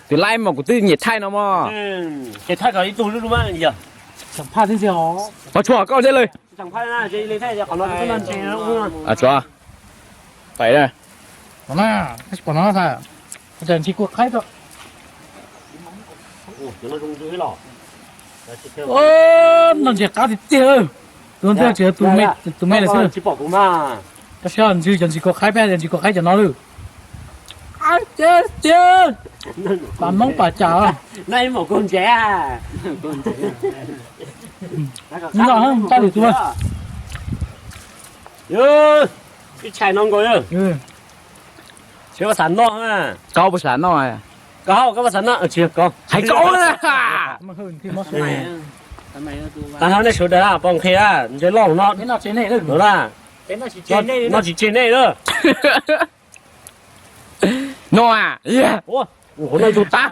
Tus laib mas kuv twb nyiam thaij no mog. Pov tshuaj koj thiab lawm. Tsuav pais na. Ntsis kua qaib rau. Noj ntses qab tiag tiag. Tus ntawd tsis yog tus me, tus me lawm xwb. Koj saib ntsis cov ntsis kua qaib peb, ntsis kua qaib cov no lawm. Tiag, pam moob pam cas. Noj tab sis tus ib tshais no nkaus. Koj puas xav noj? Hais koj. Tag nrho nej sawv daws pom nqhis ntses loj no, noj tsis tseg nej lawm. No a, tus tas,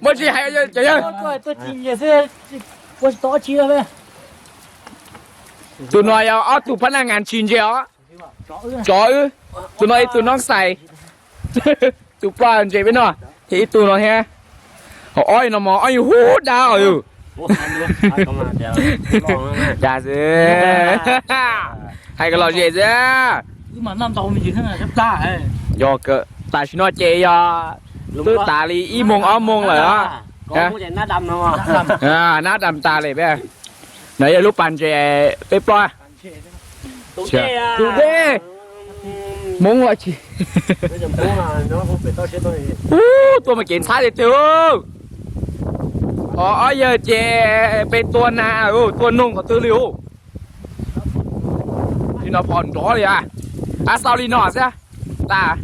muaj tsis hais cov yawg. Tus no yog ob tug phab naj ngas ntsis ntses os. Tsov wb, tus no ib tug noob xais, tus ploj ntses peb noj, thiab ib tug no thiab. Hos ob no mog, ob yug hub dab os yus. Cas xwb, hais kom lom zem xwb. Yog kawm tam sim no ces yog twb tas li ib moos ob moos lawm os. Nab dam tas li peb. No yog lub pas ntses peb ploj. Tus dej, Hmoob los tsis. Ub, tuaj mas kev ntxhab tiag tiag. Ob yawg ces peb tua nas, tua noog qhov twg li ub. Li no phom nrov li a. Ab, xaus li no xwb tas.